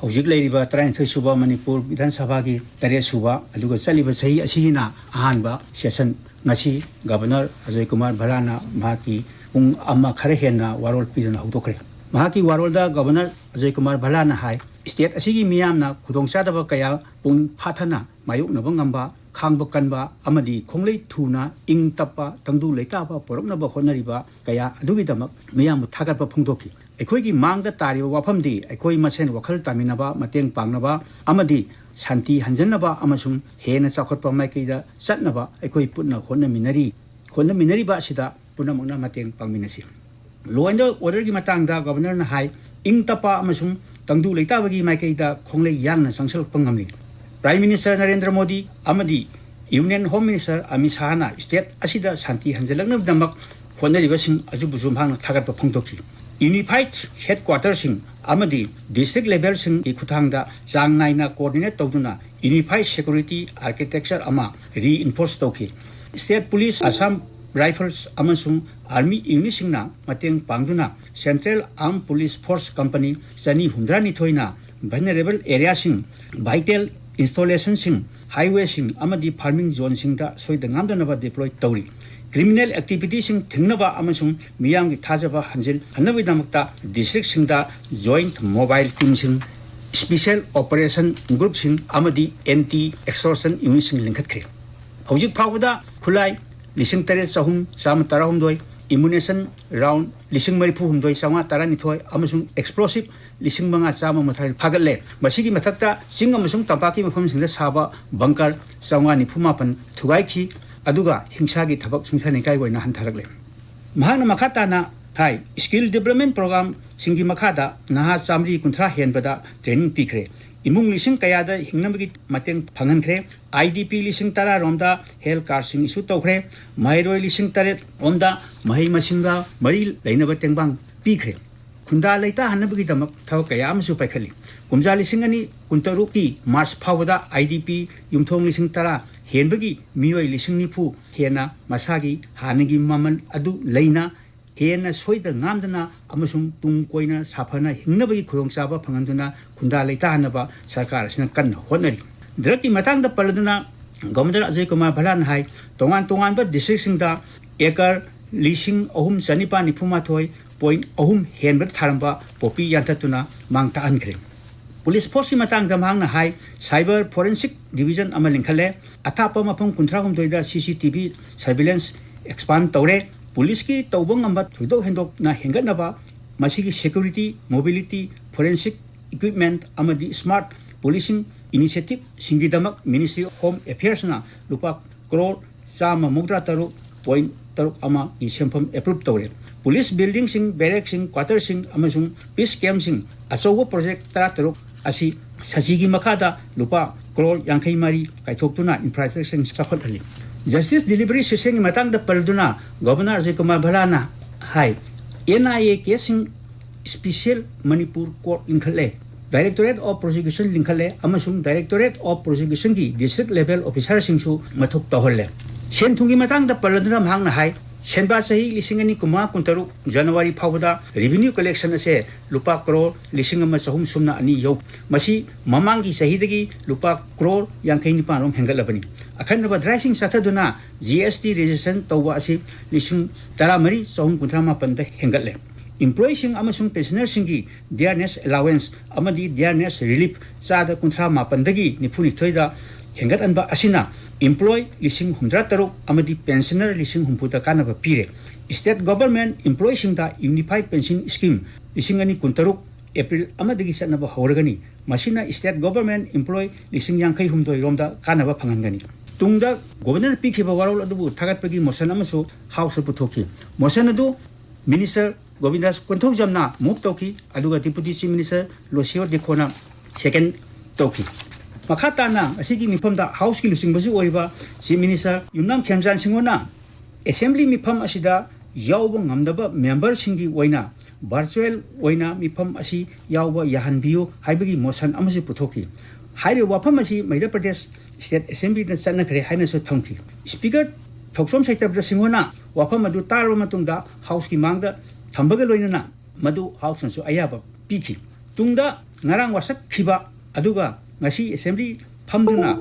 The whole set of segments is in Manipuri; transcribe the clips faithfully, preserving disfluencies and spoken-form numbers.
ꯍꯧꯖꯤꯛ ꯂꯩꯔꯤꯕ ꯇꯔꯥꯅꯤꯊꯣꯏ ꯁꯨꯕ ꯃꯅꯤꯄꯨꯔ ꯕꯤꯙꯥꯟ ꯁꯚꯥꯒꯤ ꯇꯔꯦꯠ ꯁꯨꯕ, ꯑꯗꯨꯒ ꯆꯠꯂꯤꯕ ꯆꯍꯤ ꯑꯁꯤꯒꯤꯅ ꯑꯍꯥꯟꯕ ꯁꯦꯁꯟ ꯉꯁꯤ ꯒꯕꯔꯅꯔ ꯑꯖꯣꯏ ꯀꯨꯃꯥꯔ ꯚꯜꯂꯥꯅ ꯃꯍꯥꯛꯀꯤ ꯄꯨꯡ ꯑꯃ ꯈꯔ ꯍꯦꯟꯅ ꯋꯥꯔꯣꯜ ꯄꯤꯗꯨꯅ ꯍꯧꯗꯣꯛꯈ꯭ꯔꯦ꯫ ꯃꯍꯥꯛꯀꯤ ꯋꯥꯔꯣꯜꯗ ꯒꯕꯔꯅꯔ ꯑꯖꯣꯏ ꯀꯨꯃꯥꯔ ꯚꯜꯂꯥꯅ ꯍꯥꯏ, ꯁ꯭ꯇꯦꯠ ꯑꯁꯤꯒꯤ ꯃꯤꯌꯥꯝꯅ ꯈꯨꯗꯣꯡꯆꯥꯗꯕ ꯀꯌꯥ ꯄꯨꯡ ꯐꯥꯊꯅ ꯃꯥꯌꯣꯛꯅꯕ ꯉꯝꯕ, ꯈꯥꯡꯕ ꯀꯟꯕ ꯑꯃꯗꯤ ꯈꯣꯡꯂꯩ ꯊꯨꯅ ꯏꯪ ꯇꯞꯄ ꯇꯪꯗꯨ ꯂꯩꯇꯥꯕ ꯄꯨꯔꯛꯅꯕ ꯍꯣꯠꯅꯔꯤꯕ ꯀꯌꯥ ꯑꯗꯨꯒꯤꯗꯃꯛ ꯃꯤꯌꯥꯝꯕꯨ ꯊꯥꯒꯠꯄ ꯐꯣꯡꯗꯣꯛꯈꯤ꯫ ꯑꯩꯈꯣꯏꯒꯤ ꯃꯥꯡꯗ ꯇꯥꯔꯤꯕ ꯋꯥꯐꯝꯗꯤ ꯑꯩꯈꯣꯏ ꯃꯁꯦꯟ ꯋꯥꯈꯜ ꯇꯥꯃꯤꯟꯅꯕ, ꯃꯇꯦꯡ ꯄꯥꯡꯅꯕ ꯑꯃꯗꯤ ꯁꯥꯟꯇꯤ ꯍꯟꯖꯟꯅꯕ ꯑꯃꯁꯨꯡ ꯍꯦꯟꯅ ꯆꯥꯎꯈꯠꯄ ꯃꯥꯏꯀꯩꯗ ꯆꯠꯅꯕ ꯑꯩꯈꯣꯏ ꯄꯨꯟꯅ ꯍꯣꯠꯅꯃꯤꯟꯅꯔꯤ꯫ ꯍꯣꯠꯅꯃꯤꯟꯅꯔꯤꯕ ꯑꯁꯤꯗ ꯄꯨꯝꯅꯃꯛꯅ ꯃꯇꯦꯡ ꯄꯥꯡꯃꯤꯟꯅꯁꯤ꯫ Law and orderꯒꯤ ꯃꯇꯥꯡꯗ ꯒꯕꯔꯅꯔꯅ ꯍꯥꯏ, ꯏꯪ ꯇꯞꯄ ꯑꯃꯁꯨꯡ ꯇꯪꯗꯨ ꯂꯩꯇꯥꯕꯒꯤ ꯃꯥꯏꯀꯩꯗ ꯈꯣꯡꯂꯩ ꯌꯥꯡꯅ ꯆꯪꯁꯤꯜꯂꯛꯄ ꯉꯝꯂꯤ꯫ Prime Minister ꯅꯔꯦꯟꯗ꯭ꯔ ꯃꯣꯗꯤ ꯑꯃꯗꯤ Union Home Minister ꯑꯃꯤꯠ ꯁꯥꯍꯅ ꯁ꯭ꯇꯦꯠ ꯑꯁꯤꯗ ꯁꯥꯟꯇꯤ ꯍꯟꯖꯤꯜꯂꯛꯅꯕꯒꯤꯗꯃꯛ ꯍꯣꯠꯅꯔꯤꯕꯁꯤꯡ ꯑꯗꯨꯕꯨꯁꯨ ꯃꯍꯥꯛꯅ ꯊꯥꯒꯠꯄ ꯐꯣꯡꯗꯣꯛꯈꯤ꯫ Unified headquarterꯁꯤꯡ ꯑꯃꯗꯤ district levelꯁꯤꯡꯒꯤ ꯈꯨꯠꯊꯥꯡꯗ ꯆꯥꯡ ꯅꯥꯏꯅ coordinate ꯇꯧꯗꯨꯅ unified security architecture ꯑꯃ reinforce ꯇꯧꯈꯤ꯫ State Police, Assam Rifles ꯑꯃꯁꯨꯡ Army unitꯁꯤꯡꯅ ꯃꯇꯦꯡ ꯄꯥꯡꯗꯨꯅ Central Armed Police Force company ꯆꯅꯤ ꯍꯨꯝꯗ꯭ꯔꯥ ꯅꯤꯊꯣꯏꯅ vulnerable areaꯁꯤꯡ, vital installationꯁꯤꯡ, highwayꯁꯤꯡ ꯑꯃꯗꯤ farming zoneꯁꯤꯡꯗ ꯁꯣꯏꯗ ꯉꯥꯝꯗꯅꯕ deploy ꯇꯧꯔꯤ꯫ Criminal activityꯁꯤꯡ ꯊꯤꯡꯅꯕ ꯑꯃꯁꯨꯡ ꯃꯤꯌꯥꯝꯒꯤ ꯊꯥꯖꯕ ꯍꯟꯖꯤꯜꯍꯟꯅꯕꯒꯤꯗꯃꯛꯇ districtꯁꯤꯡꯗ joint mobile teamꯁꯤꯡ, special operation groupꯁꯤꯡ ꯑꯃꯗꯤ anti extortion unitꯁꯤꯡ ꯂꯤꯡꯈꯠꯈ꯭ꯔꯦ꯫ ꯍꯧꯖꯤꯛ ꯐꯥꯎꯕꯗ ꯈꯨꯠꯂꯥꯏ ꯂꯤꯁꯤꯡ ꯇꯔꯦꯠ ꯆꯍꯨꯝ ꯆꯥꯝꯃ ꯇꯔꯥꯍꯨꯝꯗꯣꯏ, ammunition round ꯂꯤꯁꯤꯡ ꯃꯔꯤꯐꯨ ꯍꯨꯝꯗꯣꯏ ꯆꯥꯝꯃꯉꯥ ꯇꯔꯥꯅꯤꯊꯣꯏ ꯑꯃꯁꯨꯡ explosive ꯂꯤꯁꯤꯡ ꯃꯉꯥ ꯆꯥꯝꯃ ꯃꯊꯥꯏ ꯐꯥꯒꯠꯂꯦ꯫ ꯃꯁꯤꯒꯤ ꯃꯊꯛꯇ ꯆꯤꯡ ꯑꯃꯁꯨꯡ ꯇꯝꯄꯥꯛꯀꯤ ꯃꯐꯝꯁꯤꯡꯗ ꯁꯥꯕ bunker ꯆꯥꯝꯃꯉꯥ ꯅꯤꯐꯨ ꯃꯥꯄꯟ ꯊꯨꯒꯥꯏꯈꯤ, ꯑꯗꯨꯒ ꯍꯤꯡꯁꯥꯒꯤ ꯊꯕꯛ ꯁꯨꯡꯊꯥ ꯅꯤꯀꯥꯏ ꯑꯣꯏꯅ ꯍꯟꯊꯔꯛꯂꯦ꯫ ꯃꯍꯥꯛꯅ ꯃꯈꯥ ꯇꯥꯅ ꯍꯥꯏ, skill development programꯁꯤꯡꯒꯤ ꯃꯈꯥꯗ ꯅꯍꯥ ꯆꯥꯝꯃꯔꯤ ꯀꯨꯟꯊ꯭ꯔꯥ ꯍꯦꯟꯕꯗ training ꯄꯤꯈ꯭ꯔꯦ꯫ ꯏꯃꯨꯡ ꯂꯤꯁꯤꯡ ꯀꯌꯥꯗ ꯍꯤꯡꯅꯕꯒꯤ ꯃꯇꯦꯡ ꯐꯪꯍꯟꯈ꯭ꯔꯦ꯫ IDP ꯂꯤꯁꯤꯡ ꯇꯔꯥ ꯔꯣꯝꯗ health cardꯁꯤꯡ issue ꯇꯧꯈ꯭ꯔꯦ꯫ ꯃꯍꯩꯔꯣꯏ ꯂꯤꯁꯤꯡ ꯇꯔꯦꯠ ꯔꯣꯝꯗ ꯃꯍꯩ ꯃꯁꯤꯡꯒ ꯃꯔꯤ ꯂꯩꯅꯕ ꯇꯦꯡꯕꯥꯡ ꯄꯤꯈ꯭ꯔꯦ꯫ ꯈꯨꯟꯗꯥ ꯂꯩꯇꯥꯍꯟꯅꯕꯒꯤꯗꯃꯛ ꯊꯕꯛ ꯀꯌꯥ ꯑꯃꯁꯨ ꯄꯥꯏꯈꯠꯂꯤ꯫ ꯀꯨꯝꯖꯥ ꯂꯤꯁꯤꯡ ꯑꯅꯤ ꯀꯨꯟꯇꯔꯨꯛꯀꯤ March ꯐꯥꯎꯕꯗ IDP ꯌꯨꯝꯊꯣꯡ ꯂꯤꯁꯤꯡ ꯇꯔꯥ ꯍꯦꯟꯕꯒꯤ ꯃꯤꯑꯣꯏ ꯂꯤꯁꯤꯡ ꯅꯤꯐꯨ ꯍꯦꯟꯅ ꯃꯁꯥꯒꯤ ꯍꯥꯟꯅꯒꯤ ꯃꯃꯜ ꯑꯗꯨ ꯂꯩꯅ ꯍꯦꯟꯅ ꯁꯣꯏꯗ ꯉꯥꯝꯗꯅ ꯑꯃꯁꯨꯡ ꯇꯨꯡ ꯀꯣꯏꯅ ꯁꯥꯐꯅ ꯍꯤꯡꯅꯕꯒꯤ ꯈꯨꯗꯣꯡꯆꯥꯕ ꯐꯪꯍꯟꯗꯨꯅ ꯈꯨꯟꯗꯥ ꯂꯩꯇꯥꯍꯟꯅꯕ ꯁꯔꯀꯥꯔ ꯑꯁꯤꯅ ꯀꯟꯅ ꯍꯣꯠꯅꯔꯤ꯫ ꯗ꯭ꯔꯒꯀꯤ ꯃꯇꯥꯡꯗ ꯄꯜꯂꯗꯨꯅ ꯒꯣꯕꯤꯟꯗ ꯑꯖꯣꯏ ꯀꯨꯃꯥꯔ ꯚꯜꯂꯥꯅ ꯍꯥꯏ, ꯇꯣꯉꯥꯟ ꯇꯣꯉꯥꯟꯕ ꯗꯤꯁꯇ꯭ꯔꯤꯛꯁꯤꯡꯗ ꯑꯦꯀꯔ ꯂꯤꯁꯤꯡ ꯑꯍꯨꯝ ꯆꯅꯤꯄꯥꯟ ꯅꯤꯐꯨ ꯃꯥꯊꯣꯏ ꯄꯣꯏꯟ ꯑꯍꯨꯝ ꯍꯦꯟꯕꯗ ꯊꯥꯔꯝꯕ ꯄꯣꯄꯤ ꯌꯥꯟꯊꯠꯇꯨꯅ ꯃꯥꯡ ꯇꯥꯛꯍꯟꯈ꯭ꯔꯦ꯫ ꯄꯨꯂꯤꯁ ꯐꯣꯔꯁꯀꯤ ꯃꯇꯥꯡꯗ ꯃꯍꯥꯛꯅ ꯍꯥꯏ, ꯁꯥꯏꯕꯔ ꯐꯣꯔꯦꯟꯁꯤꯛ ꯗꯤꯕꯤꯖꯟ ꯑꯃ ꯂꯤꯡꯈꯠꯂꯦ, ꯑꯊꯥꯞꯄ ꯃꯐꯝ ꯀꯨꯟꯊ꯭ꯔꯥ ꯍꯨꯝꯗꯣꯏꯗ ꯁꯤ C T V surveillance expand ꯇꯧꯔꯦ, ꯄꯨꯂꯤꯁꯀꯤ ꯇꯧꯕ ꯉꯝꯕ ꯊꯣꯏꯗꯣꯛ ꯍꯦꯟꯗꯣꯛꯅ ꯍꯦꯟꯒꯠꯅꯕ ꯃꯁꯤꯒꯤ ꯁꯦꯀ꯭ꯌꯨꯔꯤꯇꯤ, ꯃꯣꯕꯤꯂꯤꯇꯤ, ꯐꯣꯔꯦꯟꯁꯤꯛ ꯏꯀ꯭ꯋꯤꯞꯃꯦꯟꯠ ꯑꯃꯗꯤ ꯁ꯭ꯃꯥꯔꯠ ꯄꯨꯂꯤꯁꯤꯡ ꯏꯅꯤꯁꯤꯌꯦꯇꯤꯚꯁꯤꯡꯒꯤꯗꯃꯛ Ministry of Home Affairsꯅ ꯂꯨꯄꯥ ꯀ꯭ꯔꯣꯔ ꯆꯥꯝꯃ ꯃꯧꯗ꯭ꯔꯥ ꯇꯔꯨꯛ ꯄꯣꯏꯟ ꯇꯔꯨꯛ ꯑꯃꯒꯤ ꯁꯦꯟꯐꯝ ꯑꯦꯄ꯭ꯔꯨꯞ ꯇꯧꯔꯦ꯫ ꯄꯨꯂꯤꯁ ꯕꯤꯜꯗꯤꯡꯁꯤꯡ, ꯕꯦꯔꯦꯛꯁꯤꯡ, ꯀ꯭ꯋꯥꯇꯔꯁꯤꯡ ꯑꯃꯁꯨꯡ ꯄꯤꯁ ꯀꯦꯝꯞꯁꯤꯡ ꯑꯆꯧꯕ ꯄ꯭ꯔꯣꯖꯦꯛ ꯇꯔꯥ ꯇꯔꯨꯛ ꯑꯁꯤ ꯁꯖꯤꯒꯤ ꯃꯈꯥꯗ ꯂꯨꯄꯥ ꯀ꯭ꯔꯣꯔ ꯌꯥꯡꯈꯩ ꯃꯔꯤ ꯀꯥꯏꯊꯣꯛꯇꯨꯅ ꯏꯟꯐ꯭ꯔꯥꯁ꯭ꯇ꯭ꯔꯛꯆꯔꯁꯤꯡ ꯆꯥꯎꯈꯠꯍꯜꯂꯤ꯫ ꯖꯁꯇꯤꯁ ꯗꯤꯂꯤꯚꯔꯤ ꯁꯤꯁꯇꯦꯝꯒꯤ ꯃꯇꯥꯡꯗ ꯄꯜꯂꯗꯨꯅ ꯒꯣꯕꯔꯅꯔ ꯑꯖꯣꯏ ꯀꯨꯃꯥꯔ ꯚꯜꯂꯥꯅ ꯍꯥꯏ, ꯑꯦꯟ ꯑꯥꯏ ꯑꯦ ꯀꯦꯁꯁꯤꯡ ꯁ꯭ꯄꯤꯁꯦꯜ ꯃꯅꯤꯄꯨꯔ ꯀꯣꯔꯠ ꯂꯤꯡꯈꯠꯂꯦ, ꯗꯥꯏꯔꯦꯛꯇꯣꯔꯦꯠ ꯑꯣꯐ ꯄ꯭ꯔꯣꯁꯤꯀ꯭ꯌꯨꯁꯟ ꯂꯤꯡꯈꯠꯂꯦ ꯑꯃꯁꯨꯡ ꯗꯥꯏꯔꯦꯛꯇꯣꯔꯦꯠ ꯑꯣꯐ ꯄ꯭ꯔꯣꯁꯤꯀ꯭ꯌꯨꯁꯟꯒꯤ ꯗꯤꯁꯇ꯭ꯔꯤꯛ ꯂꯦꯚꯦꯜ ꯑꯣꯐꯤꯁꯥꯔꯁꯤꯡꯁꯨ ꯃꯊꯧ ꯇꯧꯍꯜꯂꯦ꯫ ꯁꯦꯟ ꯊꯨꯝꯒꯤ ꯃꯇꯥꯡꯗ ꯄꯜꯂꯗꯨꯅ ꯃꯍꯥꯛꯅ ꯍꯥꯏ, ꯁꯦꯟꯕꯥ ꯆꯍꯤ ꯂꯤꯁꯤꯡ ꯑꯅꯤ ꯀꯨꯟꯃꯉꯥ ꯀꯨꯟꯇꯔꯨꯛ ꯖꯅꯋꯥꯔꯤ ꯐꯥꯎꯕꯗ ꯔꯦꯚꯤꯅ꯭ꯌꯨ ꯀꯂꯦꯛꯁꯟ ꯑꯁꯦ ꯂꯨꯄꯥ ꯀ꯭ꯔꯣꯔ ꯂꯤꯁꯤꯡ ꯑꯃ ꯆꯍꯨꯝ ꯁꯨꯞꯅ ꯑꯅꯤ ꯌꯧ, ꯃꯁꯤ ꯃꯃꯥꯡꯒꯤ ꯆꯍꯤꯗꯒꯤ ꯂꯨꯄꯥ ꯀ꯭ꯔꯣꯔ ꯌꯥꯡꯈꯩ ꯅꯤꯄꯥꯟ ꯔꯣꯝ ꯍꯦꯟꯒꯠꯂꯕꯅꯤ꯫ ꯑꯈꯟꯅꯕ ꯗ꯭ꯔꯥꯏꯚꯁꯤꯡ ꯆꯠꯊꯗꯨꯅ ꯖꯤ ꯑꯦꯁ ꯇꯤ ꯔꯦꯖꯤꯁꯇ꯭ꯔꯦꯁꯟ ꯇꯧꯕ ꯑꯁꯤ ꯂꯤꯁꯤꯡ ꯇꯔꯥꯃꯔꯤ ꯆꯍꯨꯝ ꯀꯨꯟꯊ꯭ꯔꯥ ꯃꯥꯄꯟꯗ ꯍꯦꯟꯒꯠꯂꯦ꯫ ꯏꯝꯄ꯭ꯂꯣꯌꯤꯁꯤꯡ ꯑꯃꯁꯨꯡ ꯄꯦꯟꯁꯅꯔꯁꯤꯡꯒꯤ ꯗꯤꯌꯔꯅꯦꯁ ꯑꯦꯂꯥꯋꯦꯟꯁ ꯑꯃꯗꯤ ꯗꯤꯌꯔꯅꯦꯁ ꯔꯤꯂꯤꯐ ꯆꯥꯗ ꯀꯨꯟꯊ꯭ꯔꯥ ꯃꯥꯄꯟꯗꯒꯤ ꯅꯤꯐꯨ ꯅꯤꯊꯣꯏꯗ ꯍꯦꯟꯒꯠꯍꯟꯕ ꯑꯁꯤꯅ ꯏꯝꯄ꯭ꯂꯣꯌꯤ ꯂꯤꯁꯤꯡ ꯍꯨꯝꯗ꯭ꯔꯥ ꯇꯔꯨꯛ ꯑꯃꯗꯤ ꯄꯦꯟꯁꯅꯔ ꯂꯤꯁꯤꯡ ꯍꯨꯝꯐꯨꯗ ꯀꯥꯟꯅꯕ ꯄꯤꯔꯦ꯫ ꯁ꯭ꯇꯦꯠ ꯒꯣꯚꯔꯟꯃꯦꯟꯠ ꯏꯝꯄ꯭ꯂꯣꯌꯤꯁꯤꯡꯗ ꯌꯨꯅꯤꯐꯥꯏꯗ ꯄꯦꯟꯁꯟ ꯁ꯭ꯀꯤꯝ ꯂꯤꯁꯤꯡ ꯑꯅꯤ ꯀꯨꯟꯇꯔꯨꯛ ꯑꯦꯄ꯭ꯔꯤꯜ ꯑꯃꯗꯒꯤ ꯆꯠꯅꯕ ꯍꯧꯔꯒꯅꯤ꯫ ꯃꯁꯤꯅ ꯁ꯭ꯇꯦꯠ ꯒꯣꯚꯔꯟꯃꯦꯟꯠ ꯏꯝꯄ꯭ꯂꯣꯌꯤ ꯂꯤꯁꯤꯡ ꯌꯥꯡꯈꯩ ꯍꯨꯝꯗꯣꯏ ꯔꯣꯝꯗ ꯀꯥꯟꯅꯕ ꯐꯪꯍꯟꯒꯅꯤ꯫ ꯇꯨꯡꯗ ꯒꯣꯕꯔꯅꯔꯅ ꯄꯤꯈꯤꯕ ꯋꯥꯔꯣꯜ ꯑꯗꯨꯕꯨ ꯊꯥꯒꯠꯄꯒꯤ ꯃꯣꯁꯟ ꯑꯃꯁꯨ ꯍꯥꯎꯁꯇ ꯄꯨꯊꯣꯛꯈꯤ꯫ ꯃꯣꯁꯟ ꯑꯗꯨ ꯃꯤꯅꯤꯁꯇꯔ ꯒꯣꯕꯤꯟꯗꯥꯁ ꯀꯣꯟꯊꯧꯖꯝꯅ ꯃꯨꯚ ꯇꯧꯈꯤ, ꯑꯗꯨꯒ ꯗꯤꯄꯨꯇꯤ ꯆꯤꯐ ꯃꯤꯅꯤꯁꯇꯔ ꯂꯣꯁꯤꯌꯣ ꯗꯤꯈꯣꯅ ꯁꯦꯀꯦꯟ ꯇꯧꯈꯤ꯫ ꯃꯈꯥ ꯇꯥꯅ ꯑꯁꯤꯒꯤ ꯃꯤꯐꯝꯗ ꯍꯥꯎꯁꯀꯤ ꯂꯨꯆꯤꯡꯕꯁꯨ ꯑꯣꯏꯔꯤꯕ ꯆꯤꯐ ꯃꯤꯅꯤꯁꯇꯔ ꯌꯨꯝꯅꯥꯝ ꯈꯦꯝꯆꯥꯟ ꯁꯤꯡꯍꯣꯅ ꯑꯦꯁꯦꯝꯕ꯭ꯂꯤ ꯃꯤꯐꯝ ꯑꯁꯤꯗ ꯌꯥꯎꯕ ꯉꯝꯗꯕ ꯃꯦꯝꯕꯔꯁꯤꯡꯒꯤ ꯑꯣꯏꯅ ꯚꯔꯆꯨꯋꯦꯜ ꯑꯣꯏꯅ ꯃꯤꯐꯝ ꯑꯁꯤ ꯌꯥꯎꯕ ꯌꯥꯍꯟꯕꯤꯌꯨ ꯍꯥꯏꯕꯒꯤ ꯃꯣꯁꯟ ꯑꯃꯁꯨ ꯄꯨꯊꯣꯛꯈꯤ꯫ ꯍꯥꯏꯔꯤꯕ ꯋꯥꯐꯝ ꯑꯁꯤ ꯃꯙ꯭ꯌ ꯄ꯭ꯔꯗꯦꯁ ꯁ꯭ꯇꯦꯠ ꯑꯦꯁꯦꯝꯕ꯭ꯂꯤꯗ ꯆꯠꯅꯈ꯭ꯔꯦ ꯍꯥꯏꯅꯁꯨ ꯊꯝꯈꯤ꯫ ꯁ꯭ꯄꯤꯀꯔ ꯊꯧꯁꯣꯝ ꯁꯩꯇꯕ꯭ꯔ ꯁꯤꯡꯍꯅ ꯋꯥꯐꯝ ꯑꯗꯨ ꯇꯥꯔꯕ ꯃꯇꯨꯡꯗ Houseꯀꯤ ꯃꯥꯡꯗ ꯊꯝꯕꯒ ꯂꯣꯏꯅꯅ ꯃꯗꯨ Houseꯅꯁꯨ ꯑꯌꯥꯕ ꯄꯤꯈꯤ꯫ ꯇꯨꯡꯗ ꯉꯔꯥꯡ ꯋꯥꯁꯛꯈꯤꯕ ꯑꯗꯨꯒ ꯉꯁꯤ Assembly ꯐꯝꯗꯨꯅ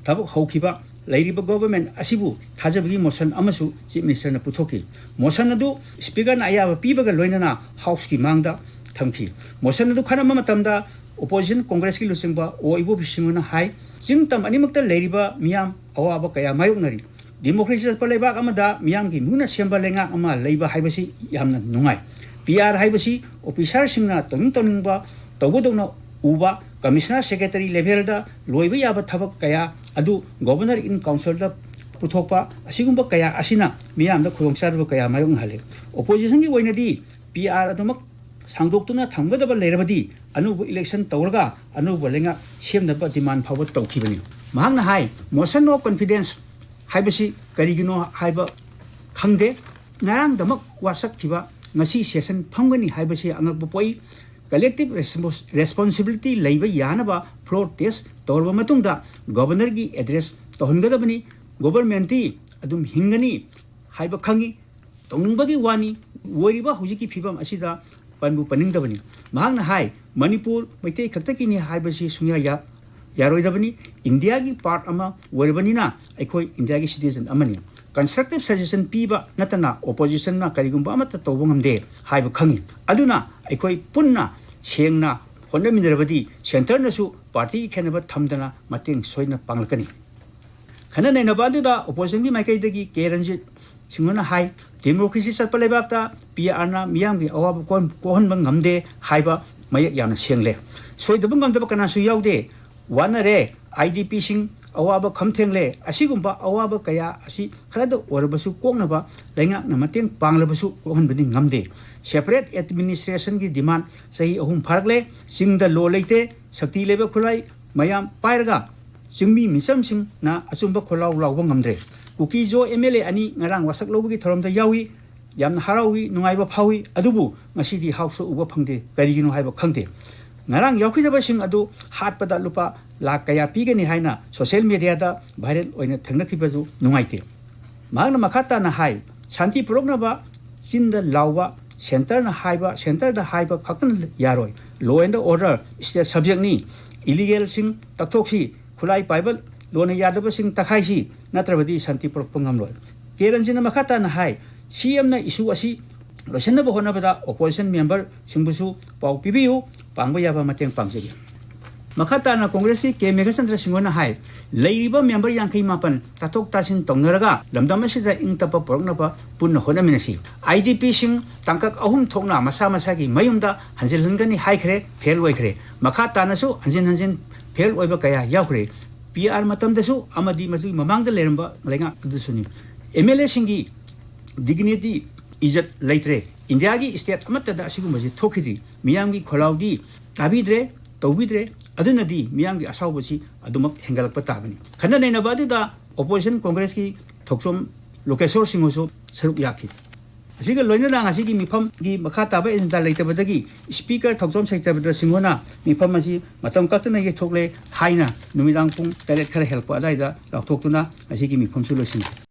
ꯊꯕꯛ ꯍꯧꯈꯤꯕ ꯂꯩꯔꯤꯕ government ꯑꯁꯤꯕꯨ ꯊꯥꯖꯕꯒꯤ motion ꯑꯃꯁꯨ Chief Ministerꯅ ꯄꯨꯊꯣꯛꯈꯤ꯫ Motion ꯑꯗꯨ Speakerꯅ ꯑꯌꯥꯕ ꯄꯤꯕꯒ ꯂꯣꯏꯅꯅ Houseꯀꯤ ꯃꯥꯡꯗ ꯊꯝꯈꯤ꯫ Motion ꯑꯗꯨ ꯈꯟꯅꯕ ꯃꯇꯝꯗ opposition Congressꯀꯤ ꯂꯨꯆꯤꯡꯕ ꯑꯣ ꯏꯕꯣꯕꯤ ꯁꯤꯡꯍꯅ ꯍꯥꯏ, ꯆꯤꯡ ꯇꯝ ꯑꯅꯤꯃꯛꯇ ꯂꯩꯔꯤꯕ ꯃꯤꯌꯥꯝ ꯑꯋꯥꯕ ꯀꯌꯥ ꯃꯥꯌꯣꯛꯅꯔꯤ꯫ Democracy ꯆꯠꯄ ꯂꯩꯕꯥꯛ ꯑꯃꯗ ꯃꯤꯌꯥꯝꯒꯤ ꯃꯤꯍꯨꯠꯅ ꯁꯦꯝꯕ ꯂꯩꯉꯥꯛ ꯑꯃ ꯂꯩꯕ ꯍꯥꯏꯕꯁꯤ ꯌꯥꯝꯅ ꯅꯨꯡꯉꯥꯏ꯫ PR ꯍꯥꯏꯕꯁꯤ officerꯁꯤꯡꯅ ꯇꯧꯅꯤꯡ ꯇꯧꯅꯤꯡꯕ ꯇꯧꯕꯗꯧꯅ ꯎꯕ, Commissioner Secretary levelꯗ ꯂꯣꯏꯕ ꯌꯥꯕ ꯊꯕꯛ ꯀꯌꯥ ꯑꯗꯨ Governor in Councilꯗ ꯄꯨꯊꯣꯛꯄ, ꯑꯁꯤꯒꯨꯝꯕ ꯀꯌꯥ ꯑꯁꯤꯅ ꯃꯤꯌꯥꯝꯗ ꯈꯨꯗꯣꯡꯆꯥꯗꯕ ꯀꯌꯥ ꯃꯥꯌꯣꯛꯅꯍꯜꯂꯤ꯫ Oppositionꯒꯤ ꯑꯣꯏꯅꯗꯤ PR ꯑꯗꯨꯃꯛ ꯁꯥꯡꯗꯣꯛꯇꯨꯅ ꯊꯝꯒꯗꯕ ꯂꯩꯔꯕꯗꯤ ꯑꯅꯧꯕ election ꯇꯧꯔꯒ ꯑꯅꯧꯕ ꯂꯩꯉꯥꯛ ꯁꯦꯝꯅꯕ demand ꯐꯥꯎꯕ ꯇꯧꯈꯤꯕꯅꯤ꯫ ꯃꯍꯥꯛꯅ ꯍꯥꯏ, Motion of Confidence ꯍꯥꯏꯕꯁꯤ ꯀꯔꯤꯒꯤꯅꯣ ꯍꯥꯏꯕ ꯈꯪꯗꯦ꯫ ꯉꯔꯥꯡꯗꯃꯛ ꯋꯥꯁꯛꯈꯤꯕ ꯉꯁꯤ session ꯐꯝꯒꯅꯤ ꯍꯥꯏꯕꯁꯤ ꯑꯉꯛꯄ ꯄꯣꯛꯏ꯫ Collective respons-, responsibility ꯂꯩꯕ ꯌꯥꯅꯕ floor test ꯇꯧꯔꯕ ꯃꯇꯨꯡꯗ Governorꯒꯤ address ꯇꯧꯍꯟꯒꯗꯕꯅꯤ꯫ Governmentꯇꯤ ꯑꯗꯨꯝ ꯍꯤꯡꯒꯅꯤ ꯍꯥꯏꯕ ꯈꯪꯏ꯫ ꯇꯧꯅꯤꯡꯕꯒꯤ ꯋꯥꯅꯤ꯫ ꯑꯣꯏꯔꯤꯕ ꯍꯧꯖꯤꯛꯀꯤ ꯐꯤꯕꯝ ꯑꯁꯤꯗ ꯄꯟꯕꯨ ꯄꯟꯅꯤꯡꯗꯕꯅꯤ꯫ ꯃꯍꯥꯛꯅ ꯍꯥꯏ, ꯃꯅꯤꯄꯨꯔ ꯃꯩꯇꯩ ꯈꯛꯇꯒꯤꯅꯤ ꯍꯥꯏꯕꯁꯤ ꯁꯨꯡꯌꯥ ꯌꯥ-, ꯌꯥꯔꯣꯏꯗꯕꯅꯤ꯫ ꯏꯟꯗꯤꯌꯥꯒꯤ part ꯑꯃ ꯑꯣꯏꯔꯕꯅꯤꯅ ꯑꯩꯈꯣꯏ ꯏꯟꯗꯤꯌꯥꯒꯤ citizen ꯑꯃꯅꯤ꯫ Constructive suggestion ꯄꯤꯕ ꯅꯠꯇꯅ oppositionꯅ ꯀꯔꯤꯒꯨꯝꯕ ꯑꯃꯠꯇ ꯇꯧꯕ ꯉꯝꯗꯦ ꯍꯥꯏꯕ ꯈꯪꯏ꯫ ꯑꯗꯨꯅ ꯑꯩꯈꯣꯏ ꯄꯨꯟꯅ ꯁꯦꯡꯅ ꯍꯣꯠꯅꯃꯤꯟꯅꯔꯕꯗꯤ centreꯅꯁꯨ partyꯒꯤ ꯈꯦꯠꯅꯕ ꯊꯝꯗꯅ ꯃꯇꯦꯡ ꯁꯣꯏꯗꯅ ꯄꯥꯡꯂꯛꯀꯅꯤ꯫ ꯈꯟꯅ ꯅꯩꯅꯕ ꯑꯗꯨꯗ oppositionꯒꯤ ꯃꯥꯏꯀꯩꯗꯒꯤ ꯀꯦ ꯔꯟꯖꯤꯠ ꯁꯤꯡꯍꯅ ꯍꯥꯏ, democracy ꯆꯠꯄ ꯂꯩꯕꯥꯛꯇ PRꯅ ꯃꯤꯌꯥꯝꯒꯤ ꯑꯋꯥꯕ ꯀꯣꯛꯍꯟ-, ꯀꯣꯛꯍꯟꯕ ꯉꯝꯗꯦ ꯍꯥꯏꯕ ꯃꯌꯦꯛ ꯌꯥꯝꯅ ꯁꯦꯡꯂꯦ꯫ ꯁꯣꯏꯗꯕ ꯉꯝꯗꯕ ꯀꯅꯥꯁꯨ ꯌꯥꯎꯗꯦ꯫ ꯋꯥꯅꯔꯦ, IDPꯁꯤꯡ ꯑꯋꯥꯕ ꯈꯝ ꯊꯦꯡꯂꯦ꯫ ꯑꯁꯤꯒꯨꯝꯕ ꯑꯋꯥꯕ ꯀꯌꯥ ꯑꯁꯤ ꯈꯔꯗ ꯑꯣꯏꯔꯕꯁꯨ ꯀꯣꯛꯅꯕ ꯂꯩꯉꯥꯛꯅ ꯃꯇꯦꯡ ꯄꯥꯡꯂꯕꯁꯨ ꯀꯣꯛꯍꯟꯕꯗꯤ ꯉꯝꯗꯦ꯫ Separate administrationꯒꯤ demand ꯆꯍꯤ ꯑꯍꯨꯝ ꯐꯥꯔꯛꯂꯦ꯫ ꯆꯤꯡꯗ law ꯂꯩꯇꯦ, ꯁꯛꯇꯤ ꯂꯩꯕ ꯈꯨꯠꯂꯥꯏ ꯃꯌꯥꯝ ꯄꯥꯏꯔꯒ ꯆꯤꯡꯃꯤ ꯃꯤꯆꯝꯁꯤꯡꯅ ꯑꯆꯨꯝꯕ ꯈꯣꯜꯂꯥꯎ ꯂꯥꯎꯕ ꯉꯝꯗ꯭ꯔꯦ꯫ ꯀꯨꯀꯤ-ꯖꯣ MLA ꯑꯅꯤ ꯉꯔꯥꯡ ꯋꯥꯁꯛ ꯂꯧꯕꯒꯤ ꯊꯧꯔꯝꯗ ꯌꯥꯎꯏ꯫ ꯌꯥꯝꯅ ꯍꯔꯥꯎꯏ, ꯅꯨꯡꯉꯥꯏꯕ ꯐꯥꯎꯏ꯫ ꯑꯗꯨꯕꯨ ꯉꯁꯤꯗꯤ Houseꯇ ꯎꯕ ꯐꯪꯗꯦ꯫ ꯀꯔꯤꯒꯤꯅꯣ ꯍꯥꯏꯕ ꯈꯪꯗꯦ꯫ ꯉꯔꯥꯡ ꯌꯥꯎꯈꯤꯗꯕꯁꯤꯡ ꯑꯗꯨ ꯍꯥꯠꯄꯗ ꯂꯨꯄꯥ ꯂꯥꯈ ꯀꯌꯥ ꯄꯤꯒꯅꯤ ꯍꯥꯏꯅ social mediaꯗ viral ꯑꯣꯏꯅ ꯊꯦꯡꯅꯈꯤꯕꯗꯨ ꯅꯨꯡꯉꯥꯏꯇꯦ꯫ ꯃꯍꯥꯛꯅ ꯃꯈꯥ ꯇꯥꯅ ꯍꯥꯏ, ꯁꯥꯟꯇꯤ ꯄꯨꯔꯛꯅꯕ ꯆꯤꯟꯗ ꯂꯥꯎꯕ, centreꯅ ꯍꯥꯏꯕ, centreꯗ ꯍꯥꯏꯕ ꯈꯛꯇꯅ ꯌꯥꯔꯣꯏ꯫ Law and order state subjectꯅꯤ꯫ Illegalꯁꯤꯡ ꯇꯛꯊꯣꯛꯁꯤ, ꯈꯨꯠꯂꯥꯏ ꯄꯥꯏꯕ ꯂꯣꯅ ꯌꯥꯗꯕꯁꯤꯡ ꯇꯛꯈꯥꯏꯁꯤ, ꯅꯠꯇ꯭ꯔꯕꯗꯤ ꯁꯥꯟꯇꯤ ꯄꯨꯔꯛꯄ ꯉꯝꯂꯣꯏ꯫ ꯀꯦ ꯔꯟꯖꯤꯠꯅ ꯃꯈꯥ ꯇꯥꯅ ꯍꯥꯏ, CMꯅ issue ꯑꯁꯤ ꯂꯣꯏꯁꯤꯟꯅꯕ ꯍꯣꯠꯅꯕꯗ opposition memberꯁꯤꯡꯕꯨꯁꯨ ꯄꯥꯎ ꯄꯤꯕꯤꯌꯨ, ꯄꯥꯡꯕ ꯌꯥꯕ ꯃꯇꯦꯡ ꯄꯥꯡꯖꯒꯦ꯫ ꯃꯈꯥ ꯇꯥꯅ ꯀꯣꯡꯒ꯭ꯔꯦꯁꯀꯤ ꯀꯦ ꯃꯦꯘꯆꯟꯗ꯭ꯔ ꯁꯤꯡꯍꯅ ꯍꯥꯏ, ꯂꯩꯔꯤꯕ member ꯌꯥꯡꯈꯩ ꯃꯥꯄꯟ ꯇꯥꯊꯣꯛ ꯇꯥꯁꯤꯟ ꯇꯧꯅꯔꯒ ꯂꯝꯗꯝ ꯑꯁꯤꯗ ꯏꯪ ꯇꯞꯄ ꯄꯨꯔꯛꯅꯕ ꯄꯨꯟꯅ ꯍꯣꯠꯅꯃꯤꯟꯅꯁꯤ꯫ IDPꯁꯤꯡ ꯇꯥꯡꯀꯛ ꯑꯍꯨꯝ ꯊꯣꯛꯅ ꯃꯁꯥ ꯃꯁꯥꯒꯤ ꯃꯌꯨꯝꯗ ꯍꯟꯖꯤꯜꯍꯟꯒꯅꯤ ꯍꯥꯏꯈ꯭ꯔꯦ, fail ꯑꯣꯏꯈ꯭ꯔꯦ꯫ ꯃꯈꯥ ꯇꯥꯅꯁꯨ ꯍꯟꯖꯤꯟ ꯍꯟꯖꯤꯟ fail ꯑꯣꯏꯕ ꯀꯌꯥ ꯌꯥꯎꯈ꯭ꯔꯦ꯫ PR ꯃꯇꯝꯗꯁꯨ ꯑꯃꯗꯤ ꯃꯗꯨꯒꯤ ꯃꯃꯥꯡꯗ ꯂꯩꯔꯝꯕ ꯂꯩꯉꯥꯛ ꯑꯗꯨꯁꯨꯅꯤ꯫ MLAꯁꯤꯡꯒꯤ dignity, ꯏꯖꯠ ꯂꯩꯇ꯭ꯔꯦ꯫ ꯏꯟꯗꯤꯌꯥꯒꯤ state ꯑꯃꯠꯇꯗ ꯑꯁꯤꯒꯨꯝꯕꯁꯤ ꯊꯣꯛꯈꯤꯗ꯭ꯔꯤ꯫ ꯃꯤꯌꯥꯝꯒꯤ ꯈꯣꯜꯂꯥꯎꯗꯤ ꯇꯥꯕꯤꯗ꯭ꯔꯦ, ꯇꯧꯕꯤꯗ꯭ꯔꯦ꯫ ꯑꯗꯨꯅꯗꯤ ꯃꯤꯌꯥꯝꯒꯤ ꯑꯁꯥꯎꯕꯁꯤ ꯑꯗꯨꯃꯛ ꯍꯦꯟꯒꯠꯂꯛꯄ ꯇꯥꯕꯅꯤ꯫ ꯈꯟꯅ ꯅꯩꯅꯕ ꯑꯗꯨꯗ opposition Congressꯀꯤ ꯊꯣꯛꯆꯣꯝ ꯂꯣꯀꯦꯁꯣꯔ ꯁꯤꯡꯍꯁꯨ ꯁꯔꯨꯛ ꯌꯥꯈꯤ꯫ ꯑꯁꯤꯒ ꯂꯣꯏꯅꯅ ꯉꯁꯤꯒꯤ ꯃꯤꯐꯝꯒꯤ ꯃꯈꯥ ꯇꯥꯕ agenda ꯂꯩꯇꯕꯗꯒꯤ Speaker ꯊꯣꯛꯆꯣꯝ ꯁꯇ꯭ꯌꯕ꯭ꯔꯇ ꯁꯤꯡꯍꯅ ꯃꯤꯐꯝ ꯑꯁꯤ ꯃꯇꯝ ꯀꯛꯇꯅ ꯌꯩꯊꯣꯛꯂꯦ ꯍꯥꯏꯅ ꯅꯨꯃꯤꯗꯥꯡ ꯄꯨꯡ ꯇꯔꯦꯠ ꯈꯔ ꯍꯦꯜꯂꯛꯄ ꯑꯗꯨꯋꯥꯏꯗ ꯂꯥꯎꯊꯣꯛꯇꯨꯅ ꯉꯁꯤꯒꯤ ꯃꯤꯐꯝꯁꯨ ꯂꯣꯏꯁꯤꯟꯈꯤ꯫